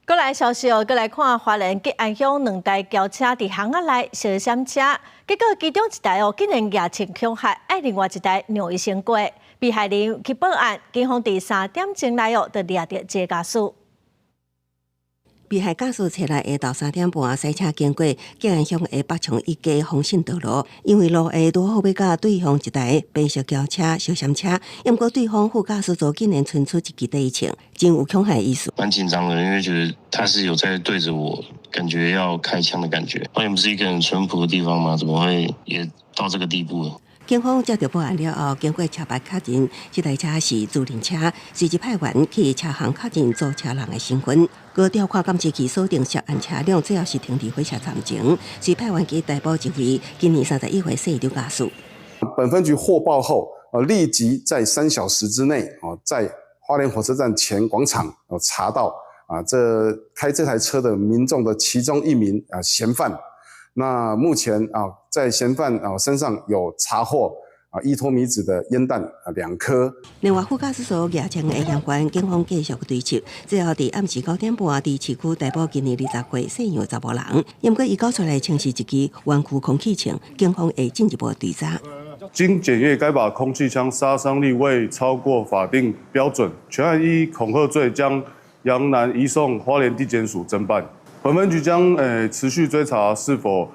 閣來消息哦，閣來看花蓮吉安鄉兩台轎車佇巷仔內相閃車，結果其中一台哦竟然舉槍恐嚇，愛另外一台讓伊先過。被害人去報案，警方佇3點鐘內哦，就掠著這個駕駛。被害駕駛初六下晝3點半駛車經過吉安鄉的北昌一街豐信道路，因為路下拄好欲佮對方一台白色轎車相閃車，毋過對方副駕駛座竟然伸出一支短槍，真有恐嚇意思。蠻緊張的，因為覺得他是有在對着我，感覺要開槍的感覺。花蓮不是一個很淳樸的地方嗎？怎麼會也到這個地步？警方接到報案了後，經過車牌確認，這台車是租賃車，隨即派員去車行確認租車人的身份。閣調看監視器鎖定涉案車輛，最後是停佇火車站前，隨派員去逮捕一位今年31歲姓劉駕駛。本分局獲報後，立即在3小時之內，哦，在花蓮火車站前廣場，查到啊，這開這台車的民眾的其中一名啊嫌犯。那目前啊，在嫌犯啊身上有查獲啊依托咪酯的煙彈啊兩顆。另外，副駕駛座舉槍的嫌犯，警方繼續追緝，最後佇暗時9點半佇市區逮捕今年20歲姓楊查埔人。毋過伊交出來槍是一支彎曲空氣槍，警方會進一步追查。經檢驗，該把空氣槍殺傷力未超過法定標準，全案依恐嚇罪將楊男移送花蓮地檢署偵辦。本分局將持續追查是否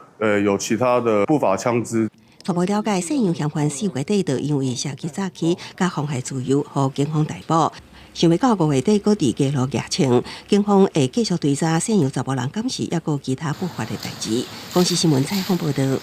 有其他的不法槍支。初步了解，姓楊嫌犯4月底就因為社區早起佮妨害自由，予警方逮捕。想袂到5月底閣佇街路舉槍，警方會繼續追查姓楊查埔人敢是猶閣有其他不法的代誌。公視新聞採訪報道。